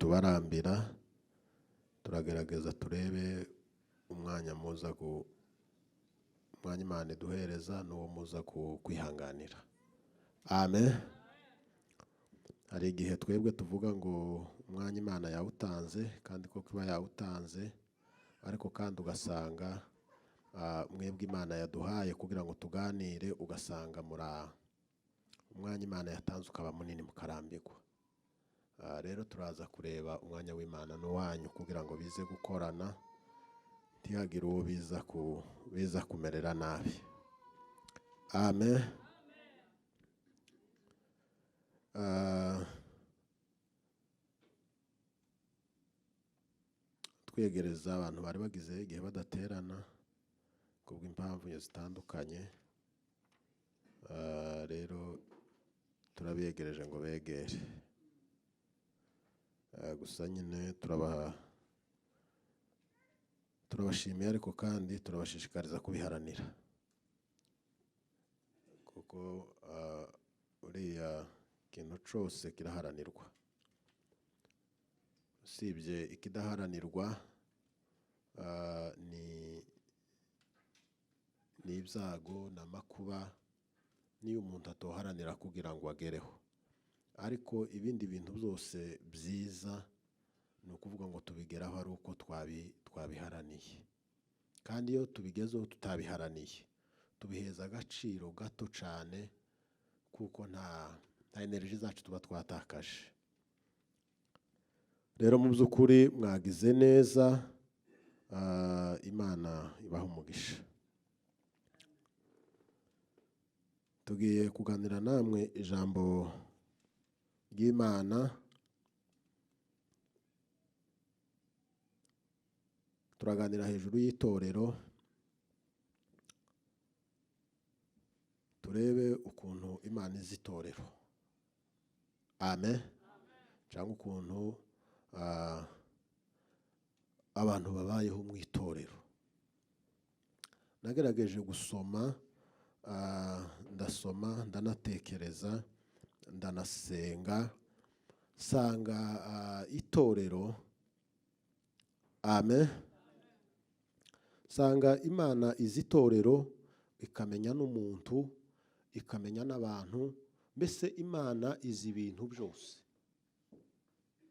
Ntitubarambira, turagerageza turebe umwanya muza umwanya Imana iduhereza n'uwo muza kwihanganira. Amen. Hari igihe twebwe tuvuga ngo umwanya Imana yawutanze, kandi koko iba yawutanze, ariko kandi ugasanga mwebwe Imana yaduhaye kugira ngo tuganire, ugasanga umwanya Imana yatanze ukaba munini mukarambirwa. Rero turaza kureba umwanya w'Imana n'uwanyu kugira ngo bize gukorana, ntihagire uwo biza kumerera nabi. Amen. Twegereza abantu bari bagize igihe badaterana kubw'impamvu zitandukanye. Rero turabiyegereje ngo begere. Gusa nyine turabashimiye, ariko kandi turabashishikariza kubiharanira, kuko uriya kintu cyose kiraharanirwa. Usibye ikidaharanirwa ni ibyago n'amakuba, niyo umuntu atoharanira kugira ngo agereho. Ariko ibindi bintu byose byiza ni ukuvuga ngo tubigeraho ari uko twabiharaniye. Kandi iyo tubigezeho tutabiharaniye, tubiheza agaciro gato cyane, kuko nta energy zacu tuba twatakaje. Rero mu by'ukuri mwagize neza, Imana ibaha umugisha. Tugiye kuganira namwe ijambo ry'Imana. Turaganira hejuru y'itorero, turebe ukuntu Imana izi itorero. Amen. Cyangwa ukuntu abantu babayeho mu itorero. Nagerageje gusoma, ndasoma, ndanatekereza, ndanasenga, nsanga itorero. Amen. Nsanga Imana izi itorero, ikamenya n'umuntu, ikamenya n'abantu, mbese Imana izi ibintu byose.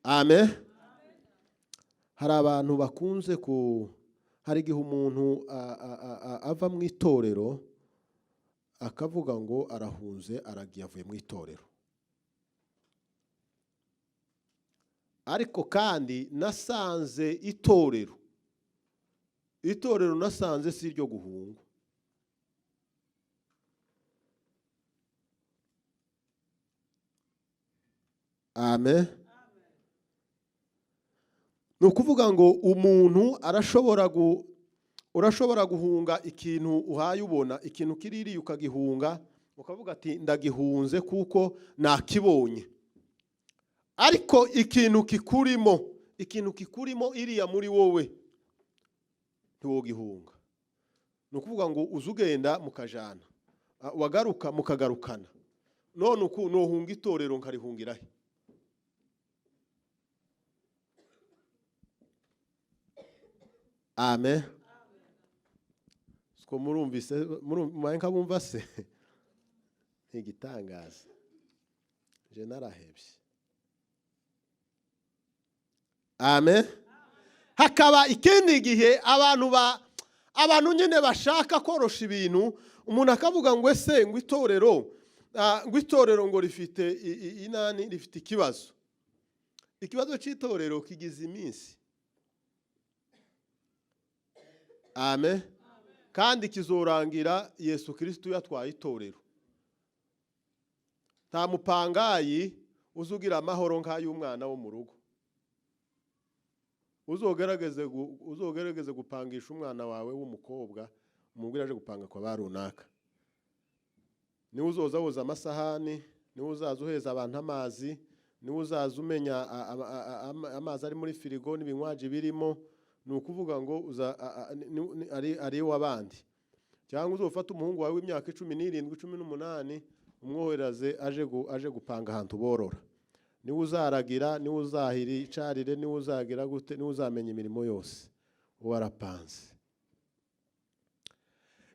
Amen. Hari abantu bakunze ku, hari igihe umuntu ava mu itorero akavuga ngo arahunze, aragiye, avuye mu itorero. Ariko kandi nasanze itorero nasanze si iryo guhungwa. Amen. Ni ukuvuga ngo umuntu urashobora guhunga ikintu uhaye ubona, ikintu kiririye ukagihunga, ukavuga ati ndagihunze kuko nakibonye. Ariko ikintu kikurimo iriya muri wowe ntiwogihunga. Ni ukuvuga ngo uzugenda mukajana, wagaruka mukagarukana. None uku nohunga itorero nkarihungira he? Amen. Siko murumvise, murumva nkabumva se? Ntigitangaza. Je narahebye. Amen. Hakaba ikindi gihe abantu nyine bashaka korosha ibintu, umuntu akavuga ngo ese ngo itorero, ngo itorero ngo rifite inani, rifite ikibazo. Ikibazo cy'itorero kigize iminsi. Amen. Kandi kizorangira Yesu Kristo yatwaye itorero. Nta mupangayi uzugira amahoro nk'ay'umwana wo mu rugo. Uzogerageze gupangisha umwana wawe w'umukobwa, umubwire aje gupanga kwa ba runaka. Niwe uzoza woza amasahani, niwe uzaza uheza abantu amazi, niwe uzaza umenya amazi ari muri firigo n'ibinywaji birimo. Ni ukuvuga ngo ari iw'abandi. Cyangwa uzofata umuhungu wawe w'imyaka 17, 18, umwohereze aje gupanga ahantu borora. Niwe uzaragira, niwe uzahira icarire, niwe uzagira gute, niwe uzamenya imirimo yose. Uwo arapanze.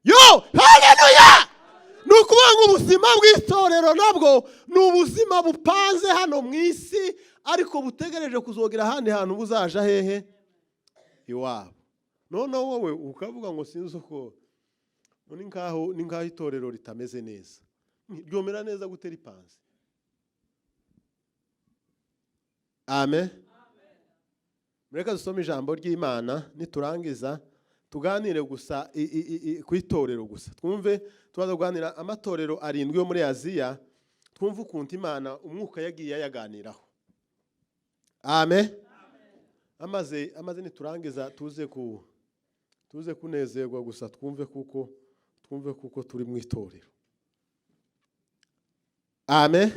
Yo, haleluya! Ni ukuvuga ngo ubuzima bw'itorero nabwo ni ubuzima bupanze hano mu isi, ariko butegereje kuzogera ahandi hantu buzaja hehe? Iwabo. Noneho wowe ukavuga ngo sinzi uko ni nkaho itorero ritameze neza. Ryomera neza gute ripanze? Amen. Mureka dusome ijambo ry'Imana, niturangiza tuganire gusa ku itorero gusa, twumve. Tubaza kuganira amatorero arindwi yo muri Aziya, twumve ukuntu Imana umwuka yagiye ayaganiraho. Amen. Amaze niturangiza tuze kunezerwa gusa, twumve kuko turi mu itorero. Amen.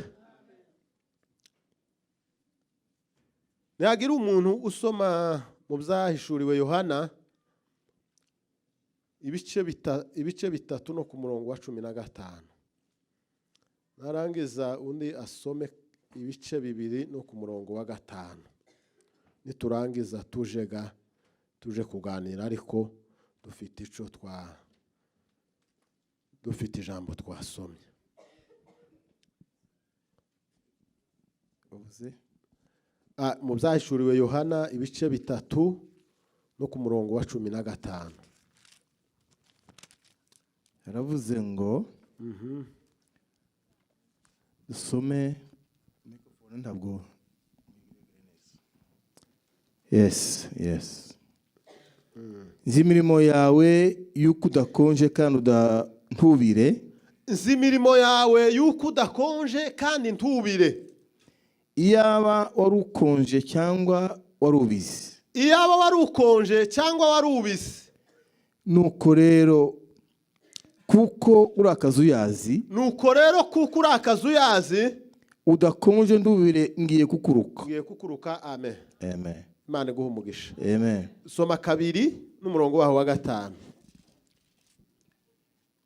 Ntihagira umuntu usoma mu Byahishuriwe Yohana ibice 3 no ku murongo wa 15, narangiza undi asome ibice 2 no ku murongo wa 5. Niturangiza tuje kuganira, ariko dufite ico twa dufite ijambo twasomye. Uvuze? Mu Byahishuriwe Yohana ibice 3 no ku murongo wa 15. Yaravuze ngo dusome microphone ntabwo. Yes. Nzi imirimo yawe y'uko udakonje kandi ntubire. Nzi imirimo yawe y'uko udakonje kandi ntubire. Iyaba wari ukonje cyangwa wari ubizi. Iyaba wari ukonje cyangwa wari ubizi. Nuko rero kuko uri akazuyazi. Nuko rero kuko uri akazuyazi. Udakonje ndubire, ngiye kukuruka. Ngiye kukuruka. Amen. Amen. Imana iguhe umugisha. Amen. Soma 2 n'umurongo waho wa 5.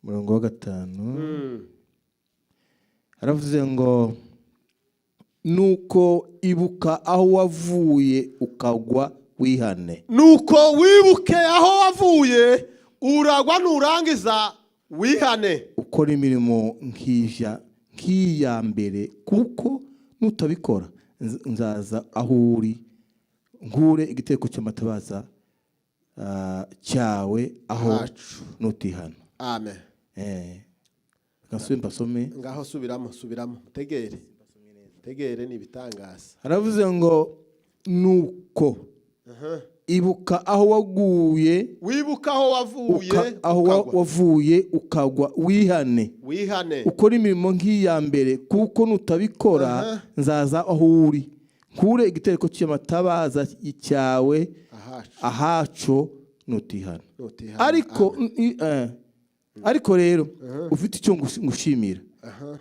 Umurongo wa 5 aravuze ngo: nuko ibuka aho wavuye ukagwa, wihane. Nuko wibuke aho wavuye uragwa, nurangiza wihane. Ukora imirimo nk'iya mbere, kuko nutabikora nzaza aho uri nkure igiteko cy'amatabaza cyawe aho Hacu. nutihana. Amen. Reka nsubire mbasome. Ngaho subiramo, subiramo, tegere tegere, ni ibitangaza. Haravuze ngo: nuko ibuka aho waguye. Wibuka aho wavuye aho ukagwa. wavuye ukagwa, wihane. Wihane. Ukora imirimo nk'iya mbere, kuko nutabikora nzaza aho uri nkure igitereko cy'amatabaza cyawe ahacu ahaco nutihana. Nutihana. Ariko rero ufite icyo ngushimira,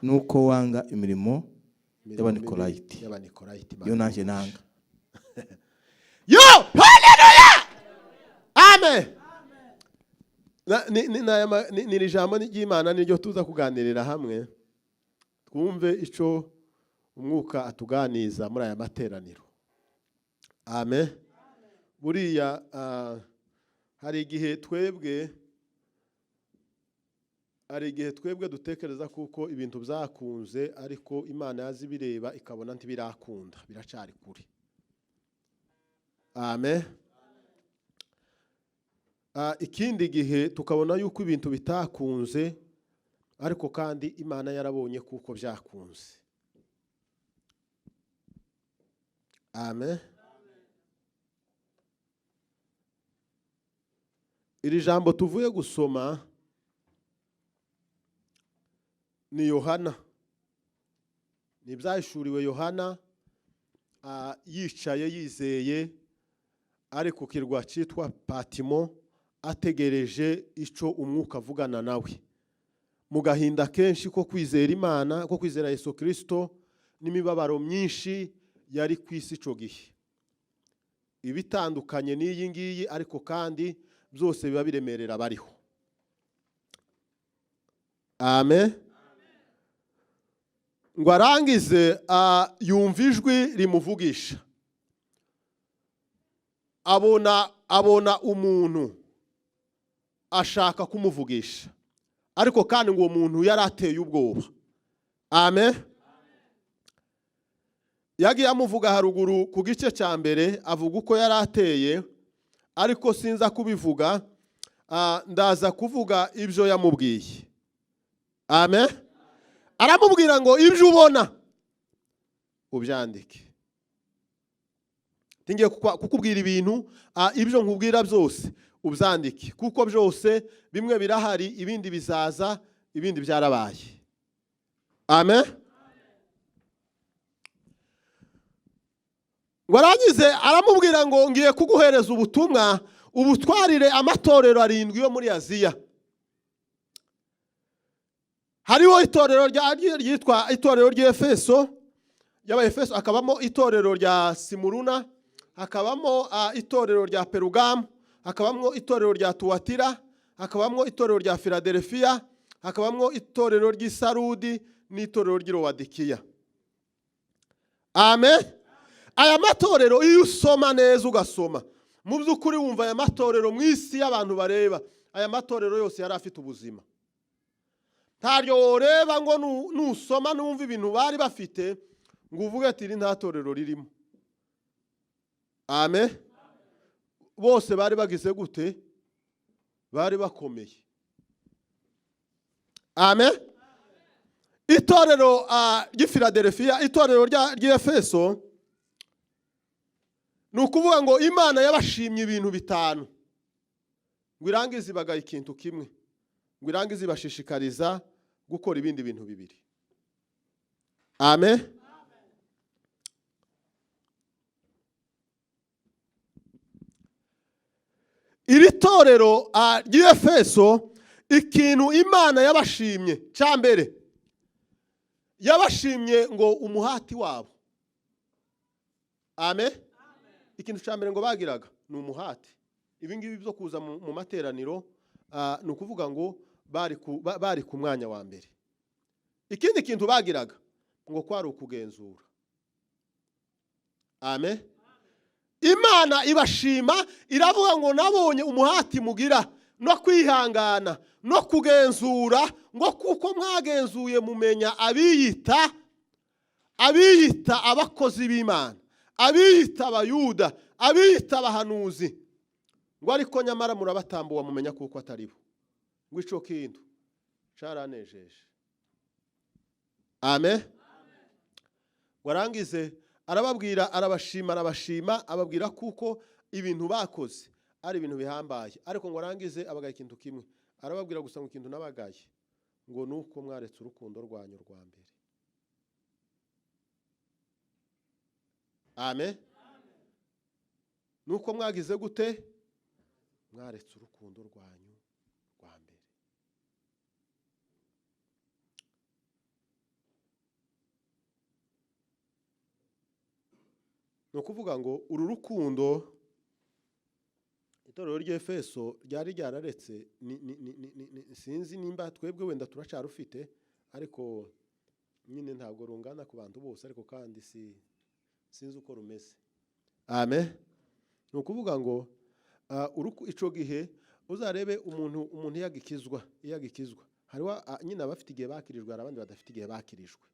nuko wanga imirimo y'Abanikolayiti, y'Abanikolayiti yo nanjye nanga. Yo, haleluya, amen. Ni iri jambo ry'Imana niryo tuza kuganirira hamwe, twumve ico umwuka atuganiza muri aya materaniro. Amen. Buriya hari igihe twebwe dutekereza kuko ibintu byakunze, ariko Imana yazibireba ikabona ntibirakunda, biracari kure. Amen. Ikindi gihe tukabona yuko ibintu bitakunze, ariko kandi Imana yarabonye kuko byakunze. Amen. Iri jambo tuvuye gusoma ni Yohana, ni ibyahishuriwe Yohana, yicaye yizeye ari ku kirwa cyitwa Patimo, ategereje ico umwuka avugana nawe, mu gahinda kenshi ko kwizera Imana, ko kwizera Yesu Kristo, n'imibabaro myinshi yari ku isi ico gihe, ibitandukanye n'iyi ngiyi, ariko kandi byose biba biremerera abariho. Amen. Ngo arangize, yumva ijwi rimuvugisha, abona umuntu ashaka kumuvugisha, ariko kandi ngo uwo muntu yari ateye ubwoba. Amen. Yagiye amuvuga haruguru ku gice cya mbere, avuga uko yari ateye, ariko sinza kubivuga, ndaza kuvuga ibyo yamubwiye. Amen. Aramubwira ngo ibyo ubona ubyandike. Ngiye kukubwira ibintu, ibyo nkubwira byose ubyandike, kuko byose bimwe birahari, ibindi bizaza, ibindi byarabaye. Amen. Ngo arangize aramubwira ngo ngiye kuguhereza ubutumwa, ubutwarire amatorero arindwi yo muri Aziya. Hariho itorero ryitwa itorero ry'Efeso, ry'Abaefeso, hakabamo itorero rya Simuruna, hakabamo itorero rya Perugamu, hakabamo itorero rya Tuwatira, hakabamo itorero rya Filadelfiya, hakabamo itorero ry'Isarudi n'itorero ry'Irowadikiya. Amen. Aya matorero iyo usoma neza, ugasoma mu by'ukuri, wumva aya matorero mu isi y'abantu bareba, aya matorero yose yari afite ubuzima. Ntaryo woreba ngo nusoma numva ibintu bari bafite ngo uvuge ati iri nta torero ririmo. Amen. Bose bari bagize gute? Bari bakomeye. Amen. Itorero ry'i Filadelfiya, itorero ry'Efeso, ni ukuvuga ngo Imana yabashimye ibintu bitanu, ngo irangize ibagaye ikintu kimwe, ngo irangize ibashishikariza gukora ibindi bintu bibiri. Amen. Iri torero ry'Efeso, ikintu Imana yabashimye cya mbere, yabashimye ngo umuhati wabo. Amen. Ikintu cya mbere ngo bagiraga ni umuhati. Ibi ngibi byo kuza mu materaniro, ni ukuvuga ngo bari ku mwanya wa mbere. Ikindi kintu bagiraga ngo kwari ukugenzura. Amen. Imana ibashima, iravuga ngo nabonye umuhati mugira no kwihangana no kugenzura, ngo kuko mwagenzuye mumenya abiyita abakozi b'Imana, abiyita abayuda, abiyita abahanuzi, ngo ariko nyamara murabatambuwa mumenya kuko atari bo. Ngo ico kintu caranejeje. Amen. Ngo arangize arababwira, arabashima, arabashima, ababwira kuko ibintu bakoze ari ibintu bihambaye, ariko ngo arangize abagaye ikintu kimwe, arababwira gusa ngo ikintu nabagaye ngo nuko mwaretse urukundo rwanyu rwa mbere. Amen. Nuko mwagize gute? Mwaretse urukundo rwanyu rwa mbere. Ni ukuvuga ngo uru rukundo itorero ry'Efeso ryari ryararetse, sinzi nimba twebwe wenda turacarufite, ariko nyine ntabwo rungana ku bantu bose, ariko kandi sinzi uko rumeze. Amen. Ni ukuvuga ngo ico gihe uzarebe umuntu yagikizwa, hariho nyine abafite igihe bakirijwe, hari abandi badafite igihe bakirijwe.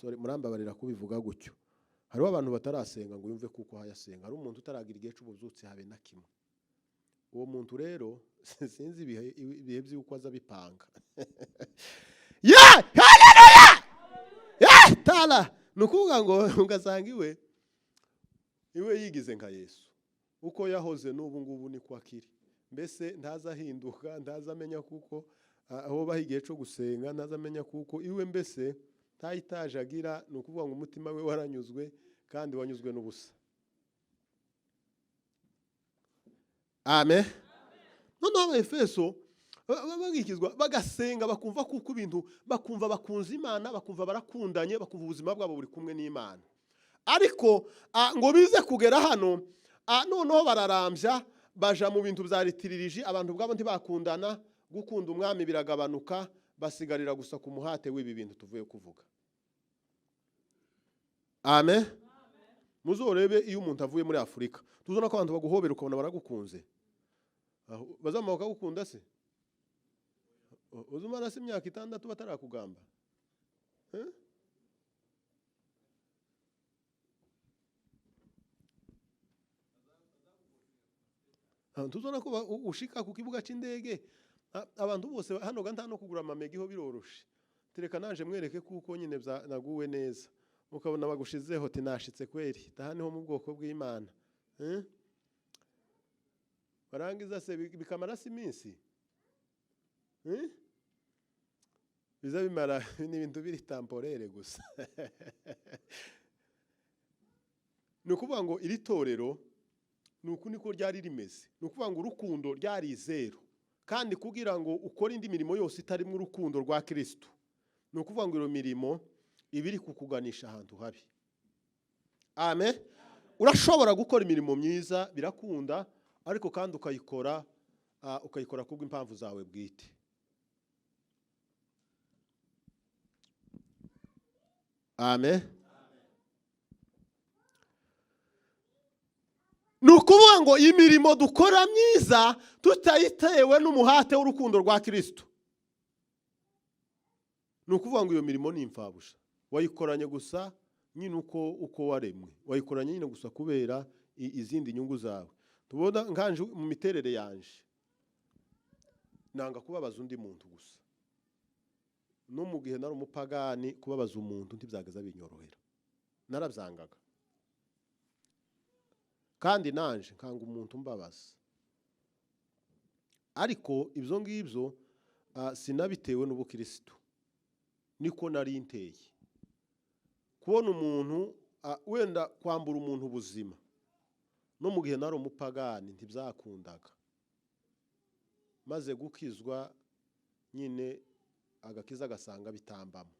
Sorry, murambabarira kubivuga gutyo. Hariho abantu batarasenga ngo yumve kuko hayasenga. Hari umuntu utaragira igihe cy'ububyutse habe na kimwe. Uwo muntu rero sinzi ibihe by'uko aza bipanga. Yeah! Haleluya! Yeah! Tala! Ni ukuvuga ngo ugasanga iwe yigize nka Yesu. Uko yahoze n'ubu ngubu niko akiri. Mbese ntazahinduka, ntazamenya kuko aho baha igihe cyo gusenga, ntazamenya kuko iwe mbese ntayitaje agira. Ni ukuvuga ngo umutima we waranyuzwe kandi wanyuzwe n'ubusa. Amen. Noneho Abaefeso bagikizwa, bagasenga, bakumva kuko ibintu, bakumva bakunze Imana, bakumva barakundanye, bakumva ubuzima bwabo buri kumwe n'Imana. Ariko ngo bize kugera hano, noneho bararambya, baja mu bintu bya litiririji, abantu ubwabo ntibakundana, gukunda umwami biragabanuka, basigarira gusa ku muhate w'ibi bintu tuvuye kuvuga. Amen. Muzorebe iyo umuntu avuye muri Afurika, tuzona ko abantu baguhobera ukabona baragukunze. Aho bazama bakagukunda se? Uzumara se imyaka 6 batarakugamba? Eh? Tuzona ko ushika ku kibuga c'indege abantu bose hano ganta no kugura amamegi ho biroroshe. Tereka naje mwereke kuko nyine naguwe neza. Ukabona bagushizeho tinashitse kweri taha niho mu bwoko bw'Imana. Eh? Barangiza se bikamara si iminsi. Eh? Biza bimara n'ibintu biri temporaire gusa. Nukuvuga ngo iri torero nuku niko ryari rimeze. Nukuvuga ngo urukundo ryari zero. Kandi kugira ngo ukore indi mirimo yose itari mu rukundo rwa Kristo, nukuvuga ngo iyo mirimo ibiri kukuganisha ahantu habi. Amen. Urashobora gukora imirimo myiza birakunda, ariko kandi ukayikora ukayikora kubwo impamvu zawe bwite. Amen. Nukuvuga ngo imirimo dukora myiza tutayitewe n'umuhate w'urukundo rwa Kristo, nukuvuga ngo iyo mirimo ni imfabusha. Wayikoranye gusa nyine uko waremwe, wayikoranye nyine gusa kubera izindi nyungu zawe. Tubona nkanje mu miterere yanje nanga kubabaza undi muntu gusa. No mu gihe nari umupagani kubabaza umuntu ntibyagaza binyorohera, narabyangaga. Kandi nanje nkanga umuntu mbabaza. Ariko ibyo ngibyo sinabitewe n'ubukristo, niko nari nteye. Kubona umuntu wenda kwambura umuntu ubuzima no mu gihe nari umupagani ntibyakundaga. Maze gukizwa nyine agakiza gasanga bitambamo.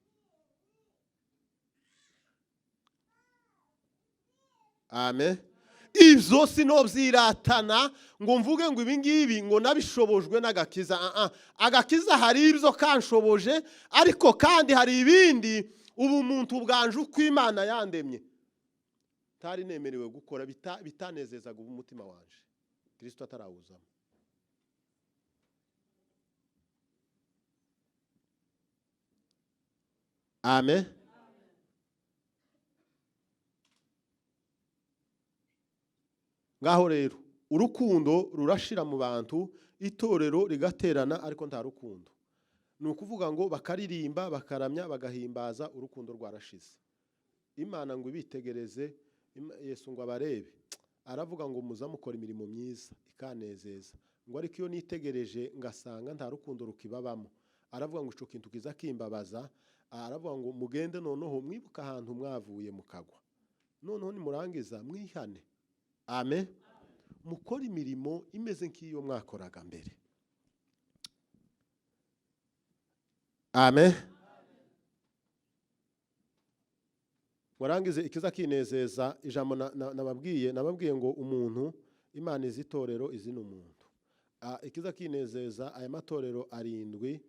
Amen. Ibyo sinobyiratana ngo mvuge ngo ibi ngibi ngo nabishobojwe n'agakiza. Agakiza hari ibyo kanshoboje, ariko kandi hari ibindi ubumuntu bwanje uko Imana yandemye tari nemerewe gukora bitanezezaga umutima wanje Kristo atarawuzamo. Amen. Ngaho rero urukundo rurashira mu bantu, itorero rigaterana ariko nta rukundo. Nukuvuga ngo bakaririmba bakaramya bagahimbaza, urukundo rwarashize. Imana ngo ibitegereze, Yesu ngo abarebe. Aravuga ngo muzamukora imirimo myiza ikanezeza, ngo ariko iyo nitegereje ngasanga nta rukundo rukibabamo. Aravuga ngo ico kintu kiza kimbabaza. Aravuga ngo mugende noneho mwibuka ahantu mwavuye mukagwa, noneho nimurangiza mwihane. Amen. Mukora imirimo imeze nk'iyo mwakoraga mbere. Amen. Warangize ikiza kinezeza ijambo nababwiye ngo umuntu Imana izi itorero izi n'umuntu. Ikiza kinezeza aya matorero 7,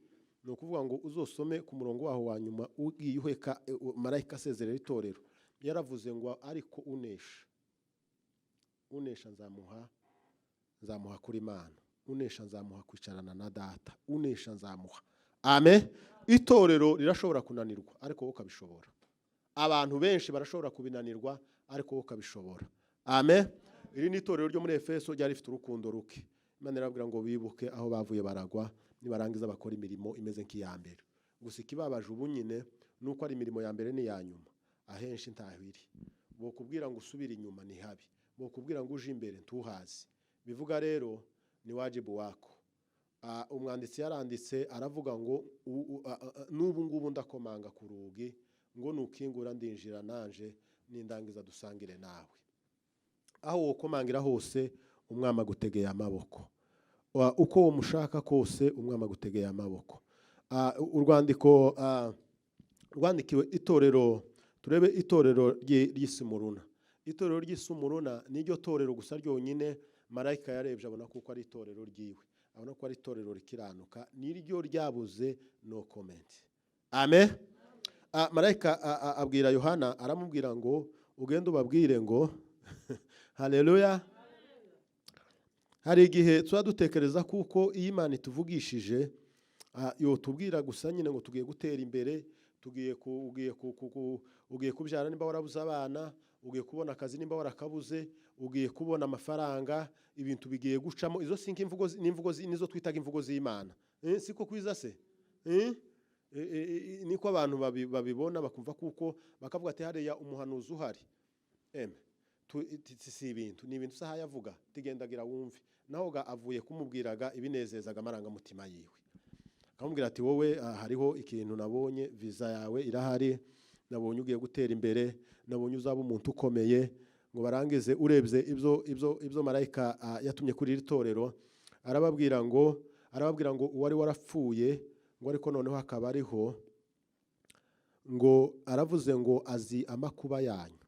nukuvuga ngo uzosome ku murongo waho wa nyuma ugiye uheka marayika asezerera itorero. Yaravuze ngo ariko unesha, unesha nzamuha kuri Imana, unesha nzamuha kwicarana na data, unesha nzamuha. Amen. Itorero rirashobora kunanirwa ariko wowe ukabishobora. Abantu benshi barashobora kubinanirwa ariko wowe ukabishobora. Amen. Iri ni itorero ryo muri Efeso ryari rifite urukundo ruke. Imana irababwira ngo bibuke aho bavuye baragwa, nibarangiza bakora imirimo imeze nk'iya mbere. Gusa ikibabaje ubu nyine nuko ari imirimo ya mbere n'iya nyuma, ahenshi ntahiri. Bokubwira ngo usubire inyuma ni habi, bokubwira ngo uje imbere ntuhazi. Bivuga rero ni wajibu wako. Umwanditsi yaranditse aravuga ngo n'ubu ngubu ndakomanga ku rugi ngo nukingura ndinjira nanje nindangiza dusangire nawe. Aho wokomangira hose umwama gutegeye amaboko, uko umushaka kose umwama gutegeye amaboko. Urwandiko rwandikiwe itorero, turebe itorero ry'Isimuruna. Itorero ry'Isimuruna niryo torero gusa ryonyine marayika yarebye abona kuko ari itorero ryiwe, abona ko ari itorero rikiranuka, niryo ryabuze no comment. Amen. Marayika abwira Yohana, aramubwira ngo: "Ugende ubabwire ngo haleluya." Hari igihe tuba dutekereza kuko iyo Imana ituvugishije, yotubwira gusa nyine ngo tugiye gutera imbere, tugiye ku, ugiye ku, ku, ku, ugiye kubyara nimba warabuze abana, ugiye kubona akazi nimba warakabuze, ugiye kubona amafaranga, ibintu bigiye gucamo. Izo si nk'imvugo n'imvugo nizo twitaga imvugo z'Imana. Siko kwiza se? Niko abantu babibona, bakumva kuko bakavuga ati: "Hariya umuhanuzi uhari." Eme si ibintu, ni ibintu saha yavuga tigendagira wumve. Naho ga avuye kumubwiraga ibinezezaga amarangamutima yiwe, akamubwira ati: "Wowe, hariho ikintu nabonye, visa yawe irahari, nabonye ugiye gutera imbere, nabonye uzaba umuntu ukomeye." Ngo barangize, urebye ibyo marayika yatumye kuri iri torero, arababwira ngo uwari warapfuye, ngo ariko noneho akaba ariho, ngo aravuze ngo azi amakuba yanyu,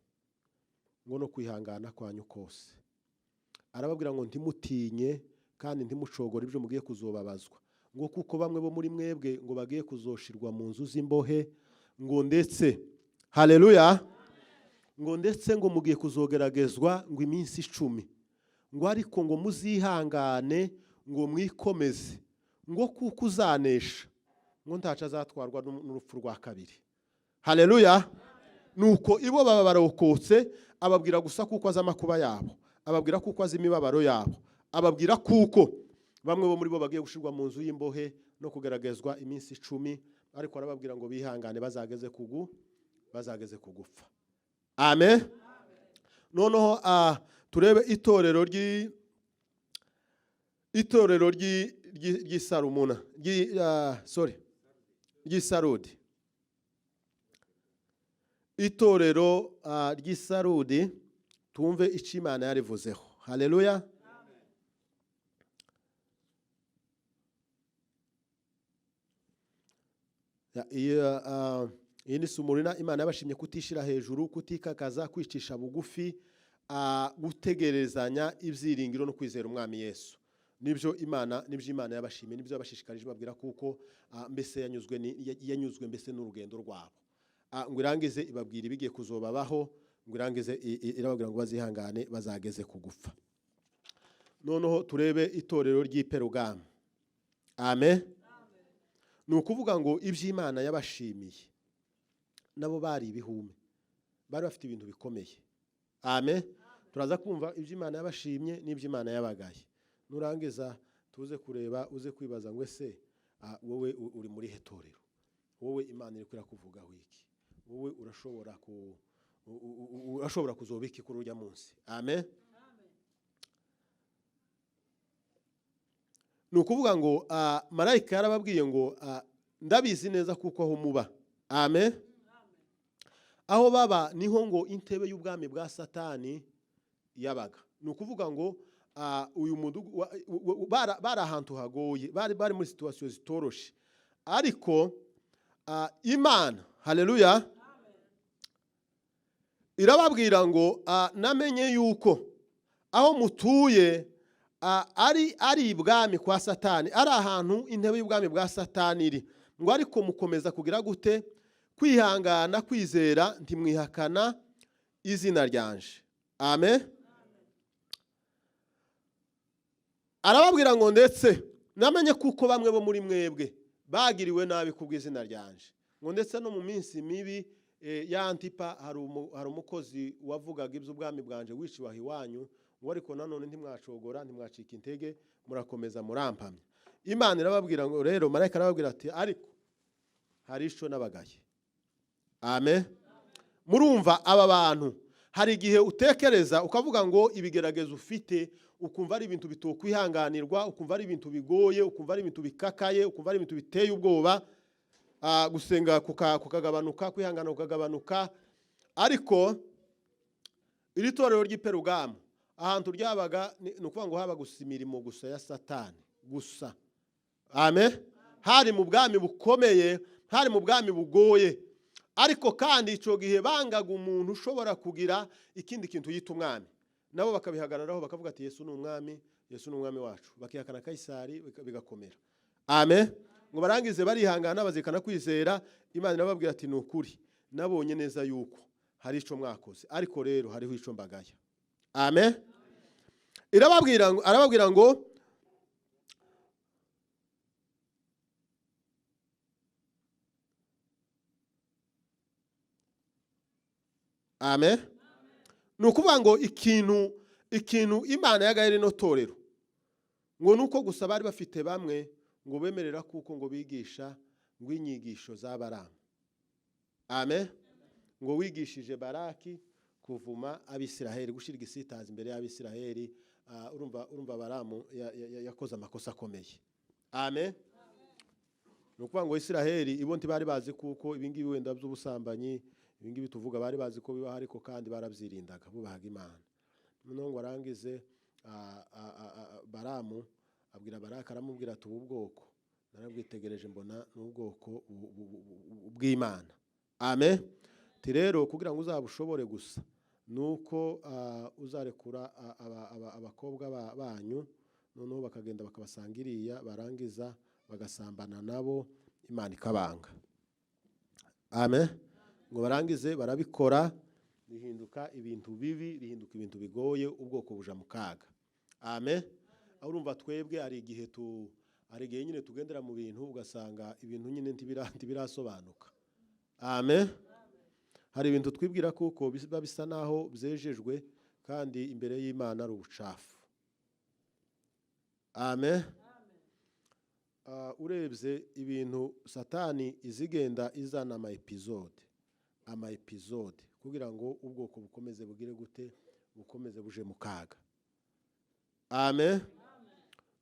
ngo no kwihangana kwanyu kose. Arababwira ngo ntimutinye kandi ntimucogore ibyo mugiye kuzobabazwa, ngo kuko bamwe bo muri mwebwe ngo bagiye kuzoshirwa mu nzu z'imbohe, ngo ndetse haleluya, ngo ndetse ngo mugiye kuzogeragezwa ngo iminsi 10, ngo ariko ngo muzihangane, ngo mwikomeze, ngo kuko uzanesha ngo ntaco azatwarwa n'urupfu rwa kabiri. Haleluya. Nuko ibo baba barokotse. Ababwira gusa kuko azi amakuba yabo, ababwira kuko azi imibabaro yabo, ababwira kuko bamwe bo muri bo bagiye gushirwa mu nzu y'imbohe no kugeragezwa iminsi 10, ariko arababwira ngo bihangane bazageze kugupfa. Amen. Noneho turebe itorero ry'i Sarumuna, sorry, ry'i Sarudi. Itorero ry'i Sarudi, tumve icyo Imana yarivuzeho. Haleluya. Ya, iyi ni Sumurina. Imana yabashimye kutishira hejuru, kutikakaza, kwicisha bugufi, gutegerezanya ibyiringiro no kwizera Umwami Yesu. Nibyo Imana yabashimiye, nibyo yabashishikarije, babwira kuko mbese yanyuzwe mbese n'urugendo rwabo. Ngo irangize ibabwira ibigiye kuzobabaho, ngo irangize irababwira ngo bazihangane bazageze kugupfa. Noneho turebe itorero ry'i Perugamu. Amen. Ni ukuvuga ngo iby'Imana yabashimiye, nabo bari ibihume, bari bafite ibintu bikomeye. Amen. Turaza kumva iby'Imana yabashimye n'iby'Imana yabagaye. Nurangiza tuze kureba, uze kwibaza ngo: ese wowe uri muri he torero? Wowe Imana iri kuvugaho iki? Wowe urashobora kuzoba iki kuri urya munsi? Amen. Ni ukuvuga ngo marayika yarababwiye ngo: "Ndabizi neza kuko aho muba." Amen. Aho baba niho ngo intebe y'ubwami bwa Satani yabaga. Ni ukuvuga ngo uyu mudugu bari ahantu hagoye, bari muri situation zitoroshe, ariko Imana, haleluya, irababwira ngo: "Namenye yuko aho mutuye ari ibwami kwa Satani, ari ahantu intebe y'ubwami bwa Satani iri, ngo ariko mukomeza kugira gute? Kwihangana, kwizera, ntimwihakana izina ryanje." Amen. Arababwira ngo: "Ndetse namenye kuko bamwe bo muri mwebwe bagiriwe nabi kubw'izina ryanje, ngo ndetse no mu minsi mibi ya Antipa hari umukozi wavugaga iby'ubwami bwanje wiciwe aho iwanyu, ngo ariko nanone ntimwacogora, ntimwacika intege, murakomeza murampamya." Imana irababwira ngo rero, marayika arababwira ati: "Ariko hari ico nabagaye." Amen. Murumva aba bantu, hari igihe utekereza ukavuga ngo ibigeragezo ufite, ukumva ari ibintu bitokwihanganirwa, ukumva ari ibintu bigoye, ukumva ari ibintu bikakaye, ukumva ari ibintu biteye ubwoba, gusenga kukagabanuka, kwihangana kukagabanuka. Ariko iri torero ry'i Perugamu, ahantu ryabaga, ni ukuvuga ngo haba gusa imirimo gusa ya Satani gusa. Amen. Hari mu bwami bukomeye, hari mu bwami bugoye, ariko kandi icyo gihe bangaga umuntu ushobora kugira ikindi kintu yita umwami. Nabo bakabihagararaho, bakavuga ati: "Yesu ni umwami, Yesu ni umwami wacu." Bakihakana Kayisari, bigakomera. Amen. Ngo barangize barihangana, bazikana kwizera Imana. Irababwira ati: "Ni ukuri nabonye neza yuko hari ico mwakoze, ariko rero hariho ico mbagaya." Amen. Irababwira ngo, arababwira ngo: "Amen." Ni ukuvuga ngo ikintu Imana yagaye rino torero ngo ni uko gusa bari bafite bamwe ngo bemerera kuko ngo bigisha ngo inyigisho za Baramu. Amen. Ngo wigishije Baraki kuvuma Abisiraheli, gushyira igisitaza imbere y'Abisiraheli. Urumva Baramu yakoze amakosa akomeye. Amen. Ni ukuvuga ngo Isiraheli ibo ntibari bazi kuko ibingibi wenda by'ubusambanyi, ibingibi tuvuga, bari bazi ko bibaho, ariko kandi barabyirindaga, bubahaga Imana. Noneho ngo arangize, Baramu abwira Baraka, aramubwira ati: "Ubu bwoko narabwitegereje, mbona ni ubwoko bw'Imana." Amen. Ati: "Rero kugira ngo uzabushobore gusa nuko uzarekura abakobwa banyu, noneho bakagenda bakabasanga iriya, barangiza bagasambana nabo, Imana ikabanga." Amen. Ngo barangize barabikora, bihinduka ibintu bibi, bihinduka ibintu bigoye, ubwoko buja mu kaga. Amen. Aho urumva twebwe hari igihe nyine tugendera mu bintu, ugasanga ibintu nyine ntibirasobanuka. Amen. Hari ibintu twibwira kuko biba bisa naho byejejwe, kandi imbere y'Imana ari ubucafu. Amen. Urebye ibintu Satani izigenda izana, ama episode, ama episode, kugira ngo ubwoko bukomeze bugire gute? Bukomeze buje mu kaga. Amen.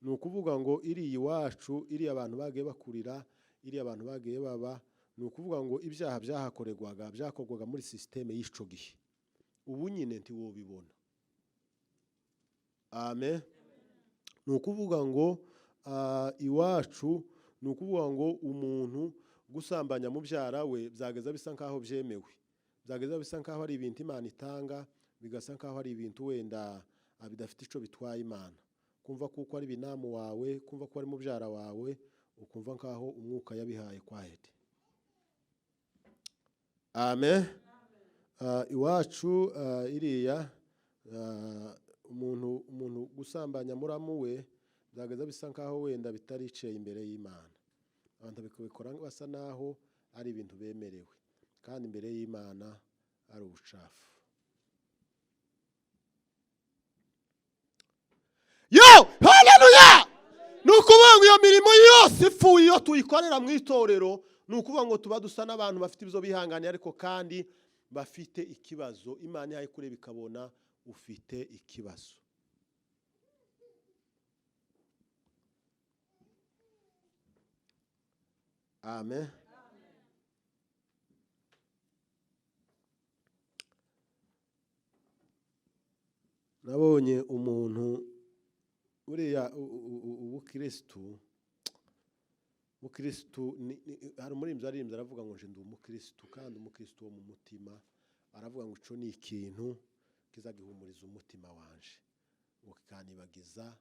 Ni ukuvuga ngo iriya iwacu, iriya abantu bagiye bakurira, iriya abantu bagiye baba, ni ukuvuga ngo ibyaha byahakorerwaga byakorwaga muri système y'ico gihe. Ubu nyine ntiwobibona. Amen. Ni ukuvuga ngo iwacu, ni ukuvuga ngo umuntu gusambanya mubyara we byageza bisa nkaho byemewe, byageza bisa nkaho ari ibintu Imana itanga, bigasa nkaho ari ibintu wenda bidafite ico bitwaye Imana. Kumva kuko ari binamu wawe, kumva ko ari mubyara wawe, ukumva nkaho umwuka yabihaye kwahede. Amen. Iwacu iriya umuntu gusambanya muramu we byageza bisa nkaho wenda bitariciye imbere y'Imana. Abantu bikabikora basa naho ari ibintu bemerewe, kandi imbere y'Imana ari ubucafu. Yo, haleluya! Ni ukuvuga ngo iyo mirimo yose ipfuye, iyo tuyikorera mu itorero, ni ukuvuga ngo tuba dusa n'abantu bafite ibyo bihanganiye, ariko kandi bafite ikibazo. Imana ihaye kureba ikabona ufite ikibazo. Amen. Nabonye umuntu uriya ubukristu hari umuririmbyi aririmbye, aravuga ngo: "Nje ndi umukristu, kandi umukristu wo mu mutima." Aravuga ngo ico ni ikintu kizagihumuriza umutima wanje, ngo kikanibagiza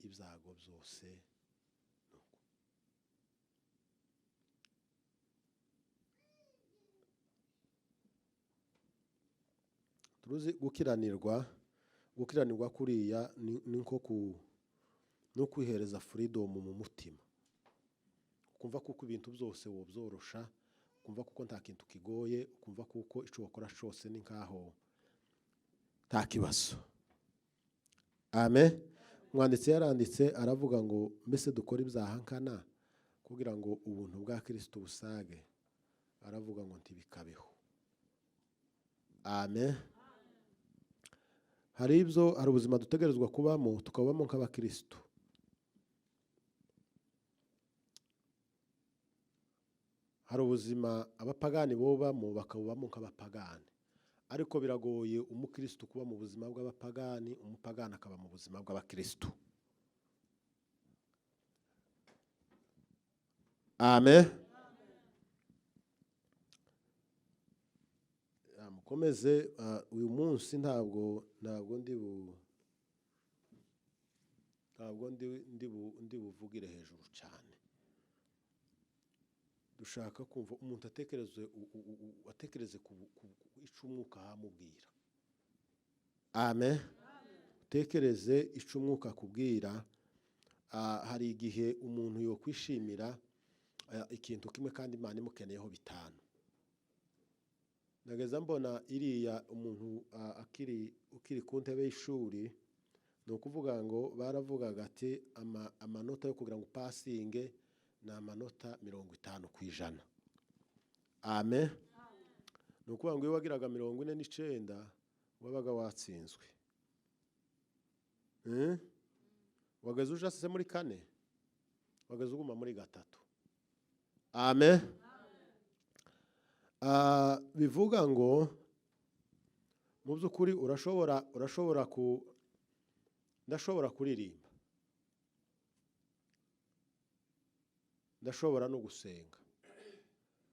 ibyago byose. Nuko turuzi gukiranirwa kuriya ni nko ku no kwihereza freedom mu mutima, ukumva kuko ibintu byose wobyorosha, ukumva kuko nta kintu kigoye, ukumva kuko ico wakora cyose ni nkaho nta kibazo. Amen. Umwanditsi yaranditse, aravuga ngo: "Mbese dukora ibyaha nkana kugira ngo ubuntu bwa Kristo busage?" Aravuga ngo: "Ntibikabeho." Amen. Hari ubuzima dutegerezwa kubamo, tukabamo nk'abakristo. Hari ubuzima abapagani bobamo, bakabubamo nk'abapagani, ariko biragoye umukristo kuba mu buzima bw'abapagani, umupagani akaba mu buzima bw'abakristo. Amen. Mukomeze. Uyu munsi ntabwo ndi buvugire hejuru cyane. Dushaka kumva umuntu atekereze atekereze ku ico umwuka amubwira. Amen. Utekereze ico umwuka akubwira. Hari igihe umuntu yokwishimira ikintu kimwe kandi Imana imukeneyeho bitanu. Nageza mbona iriya umuntu akiri ukiri ku ntebe y'ishuri, ni ukuvuga ngo baravugaga ati amanota yo kugira ngo upasinge ni amanota 50%. Amen. Ni ukuvuga ngo iyo wagiraga 49 wabaga watsinzwe. Wageze uja se muri 4, wageze uguma muri 3. Amen. Bivuga ngo mu by'ukuri urashobora ku ndashobora kuririmba, ndashobora no gusenga,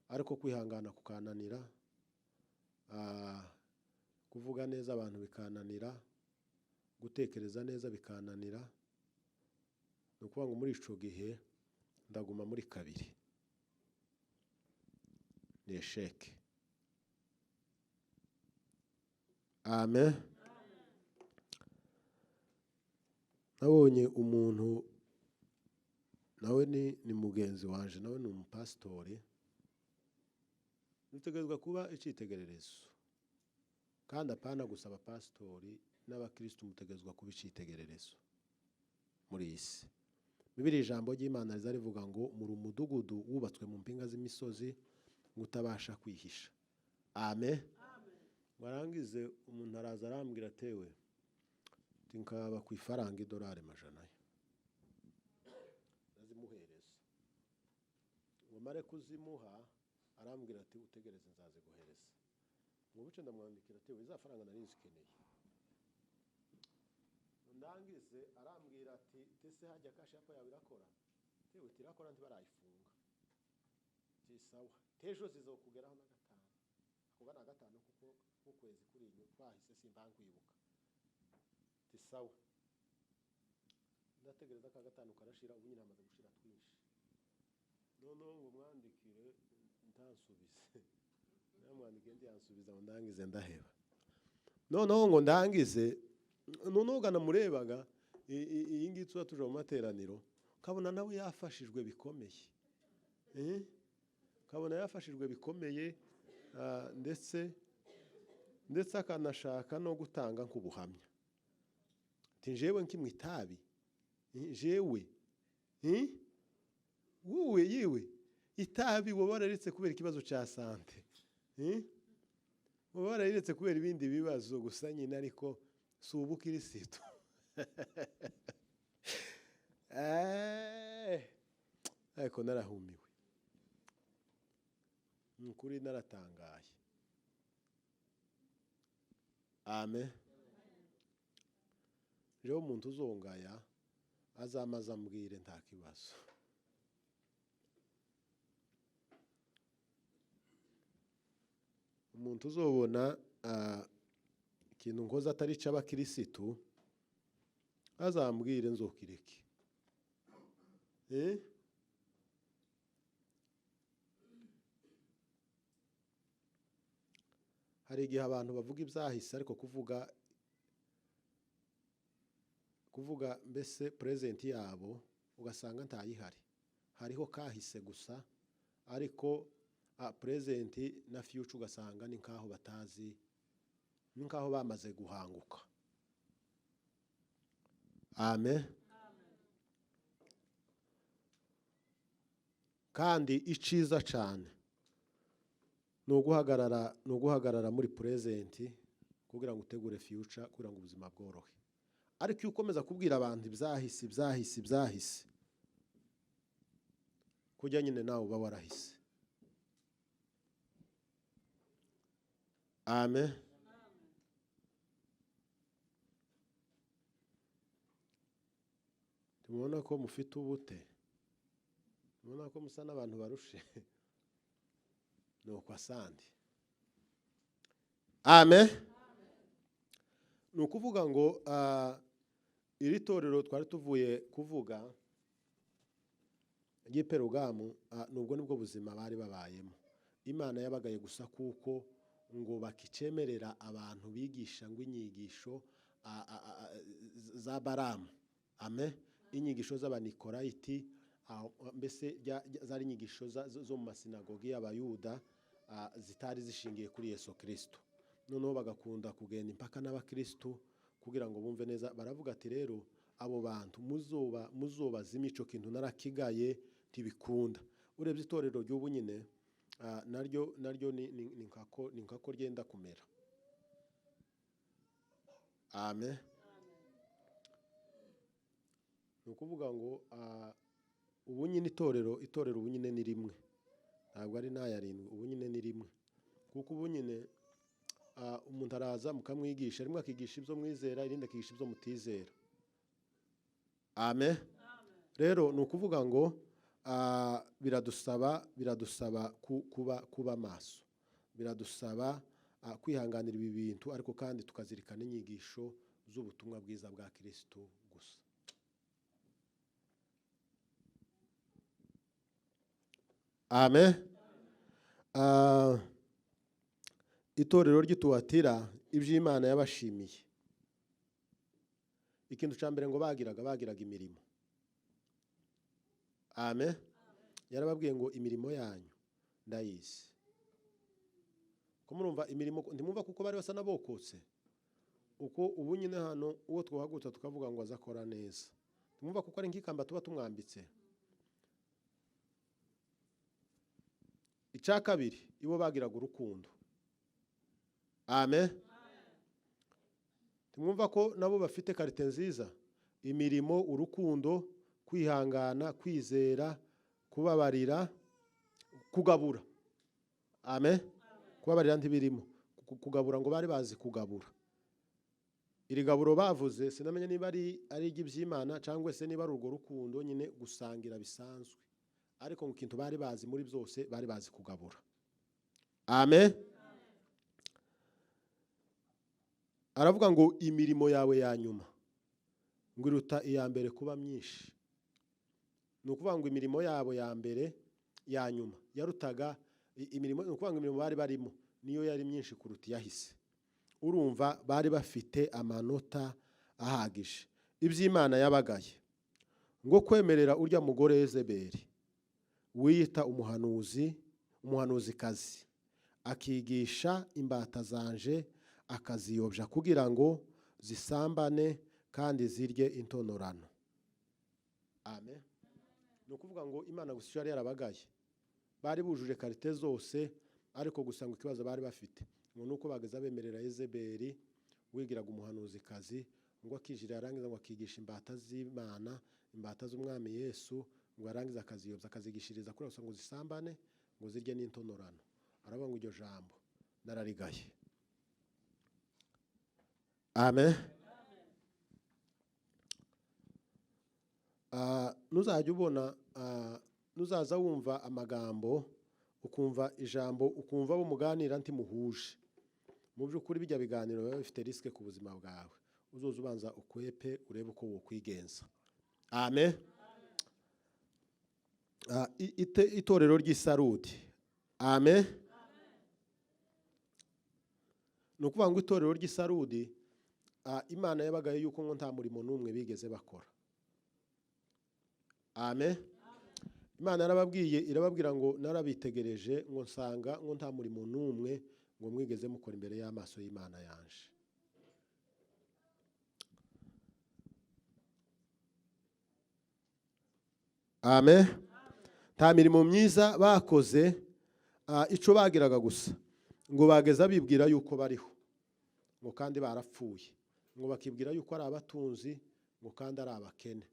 ariko kwihangana kukananira, kuvuga neza abantu bikananira, gutekereza neza bikananira. Ni ukuvuga ngo muri ico gihe ndaguma muri 2, ni esheke. Amen. Nabonye umuntu nawe ni mugenzi wanje, nawe ni umupasitori. Dutegerezwa kuba icitegererezo, kandi apana gusa abapasitori n'abakristo, mutegerezwa kuba icitegererezo muri iyi si. Bibiri ijambo ry'Imana riza rivuga ngo muri umudugudu wubatswe mu mpinga z'imisozi ngo utabasha kwihisha. Amen. Warangize umuntu araza arambwira atewe tinkaba ku ifaranga idolari 400, ndazimuhereza. Ngo mare kuzimuha arambwira ati utegereze nzaziguhereza. Ngo buce ndamwandikira atewe za faranga nari nzikeneye. Ndangize arambwira ati tese hajya kasha ko yawe irakora, tewe tirakora ntibarayifunga. Ti sawa, tejo zizokugeraho na 5. Ako na 5 kuko ukwezi kuri inyo twahise simbankwibuka. Ti sawa, ndategereza ka 5 karashira, ubu nyine amaze gushira twinshi. Noneho ngo mwandikire ntansubize, namwandikiye ntiyansubiza ngo ndangize ndaheba. Noneho ngo ndangize, noneho ganamurebaga iyi ngiyi tuba tuje mu materaniro, kabona nawe yafashijwe bikomeye. Kabona yafashijwe bikomeye, ndetse akanashaka no gutanga nk'ubuhamya. Ati jewe nkimwe itabi, jewe, wowe yiwe itabi wowe wararetse kubera ikibazo cya sante, wowe wararetse kubera ibindi bibazo gusa nyine, ariko si ubukirisitu. Ariko narahumiwe, ni ukuri naratangaye. Amen. Rero umuntu uzongaya azamaze ambwire nta kibazo. Umuntu uzobona ikintu nkoze atari ic'abakirisitu azambwire nzokireke. Hari igihe abantu bavuga ibyahise, ariko kuvuga mbese present yabo ugasanga ntayihari. Hariho kahise gusa, ariko present na future ugasanga ni nkaho batazi, ni nkaho bamaze guhanguka. Amen. Kandi iciza cyane ni uguhagarara muri present kugira ngo utegure future, kugira ngo ubuzima bworohe. Ariko iyo ukomeza kubwira abantu ibyahise, ibyahise, ibyahise, kujya nyine nawe uba warahise. Amen. Tumubona ko mufite ubute, mubona ko musa n'abantu barushe, nuko asandi. Amen. Ni ukuvuga ngo iri torero twari tuvuye kuvuga ry'iperugamu, nubwo nibwo buzima bari babayemo. Imana yabagaye gusa kuko ngo bakicemerera abantu bigisha ngo inyigisho za Baramu. Amen. Inyigisho z'abanikorayiti, mbese zari inyigisho zo mu masinagogi y'abayuda zitari zishingiye kuri Yesu Kristo. Noneho bagakunda kugenda impaka n'abakristo kugira ngo bumve neza. Baravuga ati rero abo bantu muzoba zimico kintu narakigaye ntibikunda. Urebye itorero ry'ubu nyine naryo ni nkako ryenda kumera. Amen. Ni ukuvuga ngo ubu nyine itorero ubu nyine ni rimwe, ntabwo ari n'ayarindwi, ubu nyine ni rimwe. Kuko ubu nyine umuntu araza mukamwigisha, rimwe akigisha ibyo mwizera, irindi akigisha ibyo mutizera. Amen. Rero ni ukuvuga ngo biradusaba kuba maso, biradusaba kwihanganira ibi bintu, ariko kandi tukazirikana inyigisho z'ubutumwa bwiza bwa Kristo gusa. Amen. Itorero ry'Ituwatira iby'Imana yabashimiye. Ikintu cya mbere ngo bagiraga imirimo. Amen. Yarababwiye ngo imirimo yanyu ndayizi. Ko murumva imirimo ndimumva kuko bari basa nabokotse. Uko ubu nyine hano uwo twahagutsa tukavuga ngo azakora neza. Ndimumva kuko ari nkikamba tuba tumwambitse. Icya kabiri ibo bagiraga urukundo. Amen. Tumwumva ko nabo bafite karite nziza, imirimo, urukundo, kwihangana, kwizera, kubabarira, kugabura. Amen. Kubabarira ntibirimo, kugabura ngo bari bazi kugabura. Iri gaburo bavuze sinamenye niba ari iry'Imana cyangwa se niba ari urwo rukundo nyine gusangira bisanzwe, ariko mu kintu bari bazi muri byose bari bazi kugabura. Amen. Aravuga ngo imirimo yawe ya nyuma ngo iruta iya mbere kuba myinshi. Ni ukuvuga ngo imirimo yabo ya mbere ya nyuma yarutaga imirimo, ni ukuvuga ngo imirimo bari barimo niyo yari myinshi kuruta iyahise. Urumva bari bafite amanota ahagije. Iby'Imana yabagaye ngo kwemerera urya mugore Yezebeli wiyita umuhanuzikazi akigisha imbata zanje akaziyobya kugira ngo zisambane kandi zirye intonorano. Amen. Ni ukuvuga ngo Imana gusa yari yarabagaye, bari bujuje karite zose, ariko gusa ngo ikibazo bari bafite ngo nuko bageza bemerera Yezebeli wigiraga umuhanuzikazi ngo akijira yarangiza ngo akigisha imbata z'Imana, imbata z'umwami Yesu, ngo yarangiza akaziyobya akazigishiriza kuri gusa ngo zisambane ngo zirye n'intonorano. Aravuga ngo iryo jambo nararigaye. Amen. Nuzajya ubona, nuzaza wumva amagambo, ukumva ijambo, ukumva bo muganira ntimuhuje. Mu by'ukuri bijya biganiro biba bifite risque ku buzima bwawe. Uzoza ubanza ukwepe urebe uko wokwigenza. Amen. Itorero ry'Isarudi. Amen. Ni ukuvuga ngo itorero ry'Isarudi Imana yabagaye yuko ngo nta murimo n'umwe bigeze bakora. Amen. Imana yarababwiye, irababwira ngo narabitegereje ngo nsanga ngo nta murimo n'umwe ngo mwigeze mukora imbere y'amaso y'Imana yanje. Amen. Nta mirimo myiza bakoze, ico bagiraga gusa ngo bageza bibwira yuko bariho ngo kandi barapfuye, ngo bakibwira yuko ari abatunzi ngo kandi ari abakene.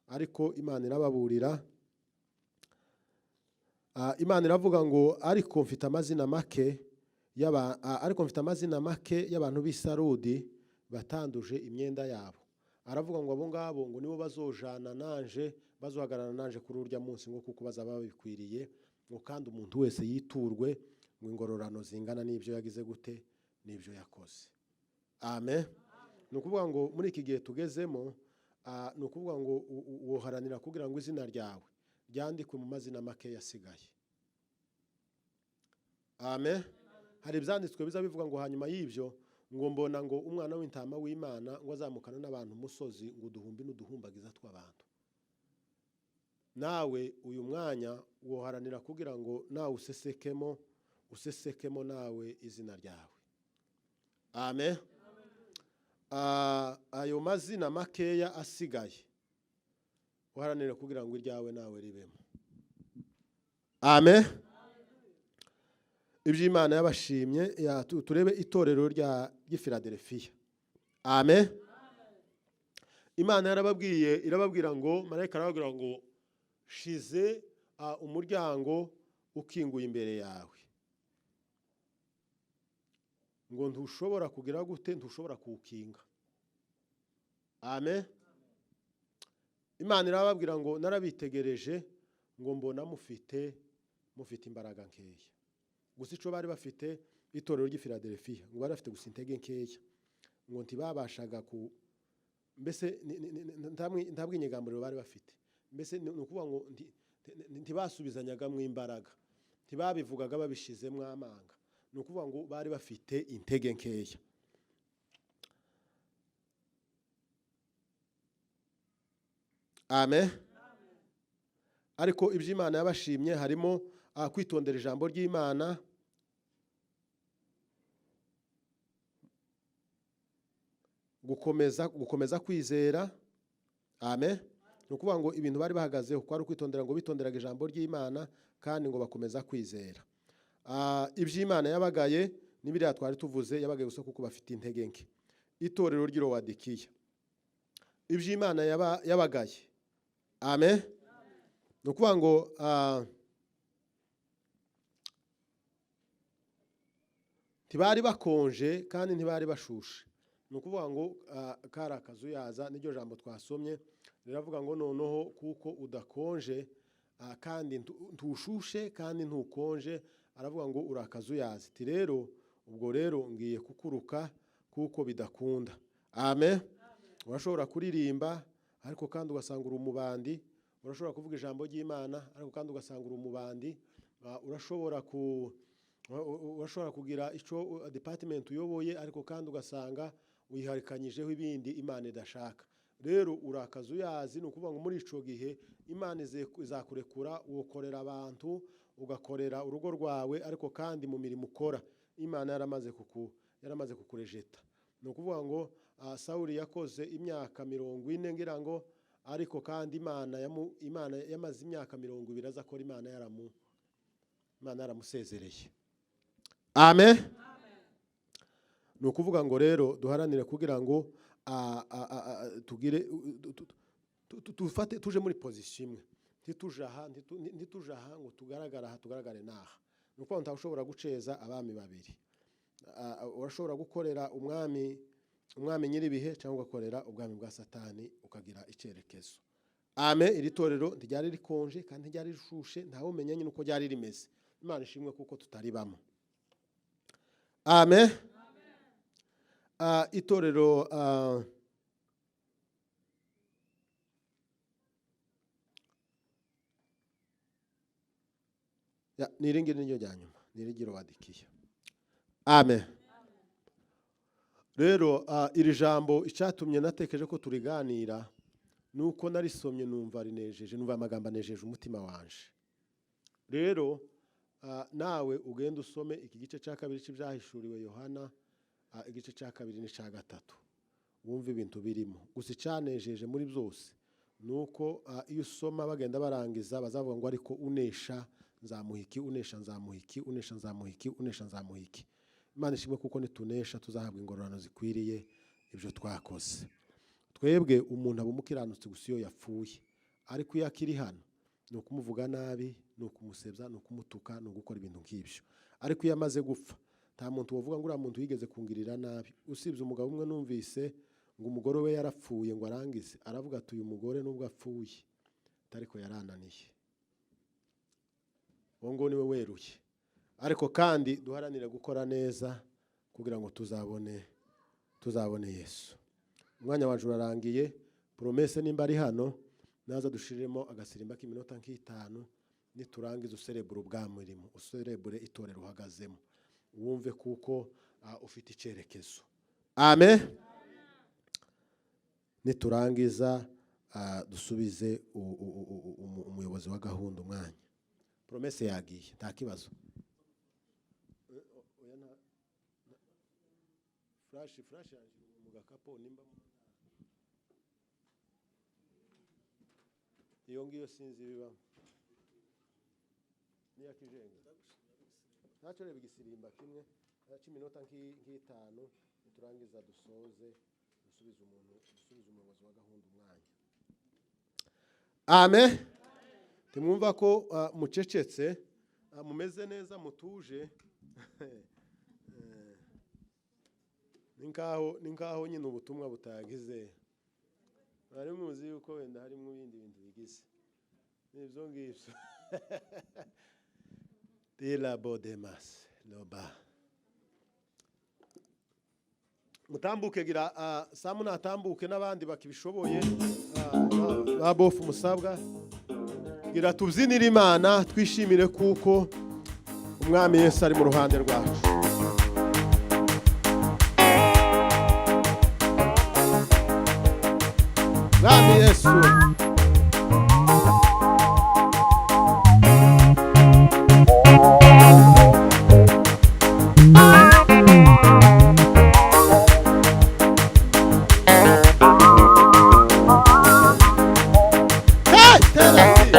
Ariko Imana irababurira. Imana iravuga ngo ariko mfite amazina make y'abantu b'Isarudi batanduje imyenda yabo. Aravuga ngo abo ngabo ngo nibo bazojana nanje, bazohagararana nanje kuri urya munsi ngo kuko bazaba babikwiriye, ngo kandi umuntu wese yiturwe ngo ingororano zingana n'ibyo yagize gute n'ibyo yakoze. Amen. Ni ukuvuga ngo muri iki gihe tugezemo, ni ukuvuga ngo woharanira kugira ngo izina ryawe Ryandikwe mu mazina make yasigaye. Amen. Hari ibyanditswe biza bivuga ngo hanyuma y'ibyo ngo mbona ngo umwana w'intama w'Imana ngo azamukana n'abantu umusozi ngo uduhumbi n'uduhumbagiza tw'abantu. Nawe uyu mwanya woharanira kugira ngo nawe usesekemo, usesekemo nawe izina ryawe. Amen. Ayo mazina makeya asigaye uharanire kugira ngo iryawe nawe ribemo. Amen. Ibyo Imana yabashimye, turebe itorero ry'i Filadelfiya. Amen. Imana yarababwiye, irababwira ngo marayika arababwira ngo shize umuryango ukinguye imbere yawe, ngo ntushobora kugira gute, ntushobora kuwukinga. Amen. Imana irababwira ngo narabitegereje ngo mbona mufite imbaraga nkeya. Gusa ico bari bafite itorero ry'i Filadelfiya ngo bari bafite gusa intege nkeya, ngo ntibabashaga ku mbese nta bwinyegamburiro bari bafite. Mbese ni ukuvuga ngo ntibasubizanyaga mu imbaraga, ntibabivugaga babishizemo amanga. Ni ukuvuga ngo bari bafite intege nkeya. Amen. Ariko ibyo Imana yabashimye harimo kwitondera ijambo ry'Imana, gukomeza kwizera. Amen. Ni ukuvuga ngo ibintu bari bahagazeho kwari ukwitondera, ngo bitonderaga ijambo ry'Imana kandi ngo bakomeza kwizera. Ibyo Imana yabagaye n'ibiriya twari tuvuze, yabagaye gusa kuko bafite intege nke. Itorero ry'i Lawodikiya, ibyo Imana yabagaye. Amen. Ni ukuvuga ngo ntibari bakonje kandi ntibari bashushe. Ni ukuvuga ngo kari akazuyaza, n'iryo jambo twasomye riravuga ngo noneho kuko udakonje kandi ntushushe kandi ntukonje, aravuga ngo uri akazuyaza. Ati rero ubwo rero ngiye kukuruka kuko bidakunda. Amen. Urashobora kuririmba ariko kandi ugasanga uri umubandi, urashobora kuvuga ijambo ry'Imana ariko kandi ugasanga uri umubandi, urashobora kugira ico department uyoboye ariko kandi ugasanga uyiharikanyijeho ibindi Imana idashaka. Rero urakaza uyazi, ni ukuvuga ngo muri ico gihe Imana izakurekura ukorera abantu, ugakorera urugo rwawe, ariko kandi mu mirimo ukora Imana yaramaze kukurejeta. Ni ukuvuga ngo Sawuli yakoze imyaka 40 ngira ngo, ariko kandi Imana yamaze imyaka 20 aza akora, Imana yaramusezereye. Amen. Ni ukuvuga ngo rero duharanire kugira ngo tugire tufate tuje muri position imwe, ntituje aha ngo tugaragara aha tugaragare naha. Ni ukuvuga ngo ntawushobora guceza abami babiri. Urashobora gukorera umwami nyiribihe cyangwa ugakorera ubwami bwa Satani ukagira icyerekezo. Amen. Iri torero ntiryari rikonje kandi ntiryari rishushe, ntawe umenya nyine uko ryari rimeze. Imana ishimwe kuko tutaribamo. Amen. Itorero ni iri ngiri niryo rya nyuma, ni iri ry'i Lawodikiya. Amen. Rero iri jambo icyatumye natekereje ko turiganira nuko narisomye numva rinejeje, numva amagambo anejeje umutima wanje. Rero nawe ugenda usome iki gice cya kabiri cy'ibyahishuriwe Yohana, igice cya kabiri n'icya gatatu, wumve ibintu birimo. Gusa icyanejeje muri byose nuko iyo usoma bagenda barangiza bazavuga ngo ariko unesha nzamuhiki, unesha nzamuhiki, unesha nzamuhiki, unesha nzamuhiki. Imana ishimwe kuko nitunesha tuzahabwa ingororano zikwiriye ibyo twakoze. Twebwe umuntu aba umukiranutsi gusa iyo yapfuye, ariko iyo akiri hano ni ukumuvuga nabi, ni ukumusebya, ni ukumutuka, ni ugukora ibintu nk'ibyo. Ariko iyo amaze gupfa nta muntu wavuga ngo uriya muntu yigeze kungirira nabi, usibye umugabo umwe numvise ngo umugore we yarapfuye ngo arangize aravuga ati uyu mugore nubwo apfuye ariko yarananiye, uwo ngo niwe weruye. Ariko kandi duharanire gukora neza kugira ngo tuzabone Yesu. Umwanya wacu urarangiye. Promesse nimba ari hano Naza dushiremo agasirimba k'iminota nk'itanu, niturangiza userebure ubwa murimo, userebure itorero uhagazemo, wumve kuko ufite icyerekezo. Amen. Niturangiza dusubize umuyobozi wa gahunda umwanya. Promesse yagiye, nta kibazo. Oya, flash yanjye mu gakapo, nimba iyo ngiyo sinzi ibibamo, niya kijenga ntacyo. Reba igisirimba kimwe cy'iminota nk'itanu, niturangiza dusoze, dusubize umuntu, dusubize umuyobozi wa gahunda umwanya. Amen. Timwumva ko mucecetse, mumeze neza, mutuje. Ni nkaho nyine ubutumwa butagize. Mwari muzi yuko wenda harimo ibindi bintu bigize ni ibyo ngibyo de la bodemas loba. Mutambuke gira Samu natambuke n'abandi bakibishoboye, ba bofu musabwa gira tubyinire Imana, twishimire kuko Umwami Yesu ari mu ruhande rwacu. Mwami Yesu. Hey, Tennessee.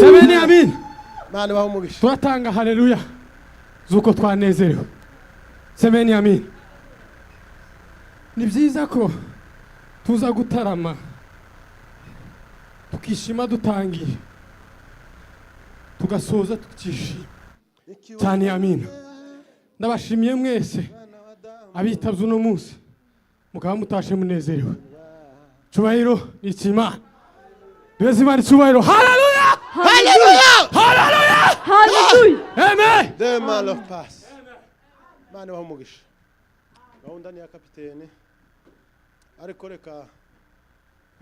Semeni amin. Imana ibahe umugisha. Turatanga haleluya z'uko twanezerewe. Semeni amin. Ni byiza ko tuza gutarama tukishima dutangiye tugasoza tukishima cyane. Amina. Ndabashimiye mwese abitabye uno munsi mukaba mutashe munezerewe. Cyubahiro ni icy'Imana. Duheze Imana icyubahiro. Haleluya! Haleluya! Haleluya! Hallelujah. Amen. Deux mains leur passe. Imana ibahe umugisha. Gahunda ni iya kapitene, ariko reka